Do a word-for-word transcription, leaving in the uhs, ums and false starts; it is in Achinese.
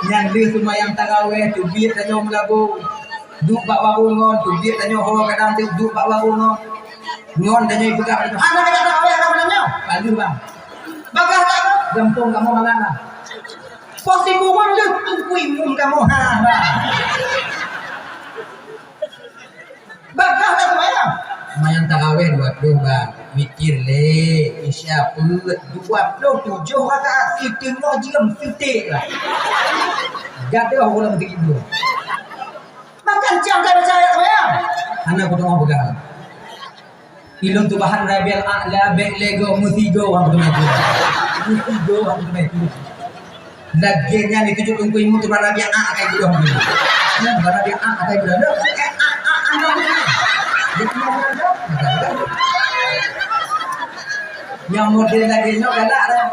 Nyan lheueh seumayang taraweh, teubiet tanyoe meulabu. Duek bak warong ngon, teubiet tanyoe ho kadang teuduek bak warong ngon. Ngon tanyoe peugah, "Hana ka taraweh, hana meunyoe." Palu bang. Bagah tak tu? Gampông kamoe malam lah. Pos ibu wang lheueh tungkui mum kamoe ha. Bagah tak seumayang? Seumayang taraweh dua puluh bang. Mikir lé, Isya peuet, dua puluh tujoh rakaat, siteungoh jeuem sitek lah. Gadoh ulang tiga puluh. Makan cang tak percaya seumayang. Hana kuteungoh peugah. Ilôn tubahan Rabiul A'la bèk lego meusigo wang teumé tu. Meusigo wang teumé tu. Lagèe nyan itu juk lungkui mu tubahan Rabiul A'la kai gudong tu. Nah, tubahan Rabiul A'la kai gudong. Nah, eh, a, a, a, a, a. Nyang model lagèe nyoe galak dah.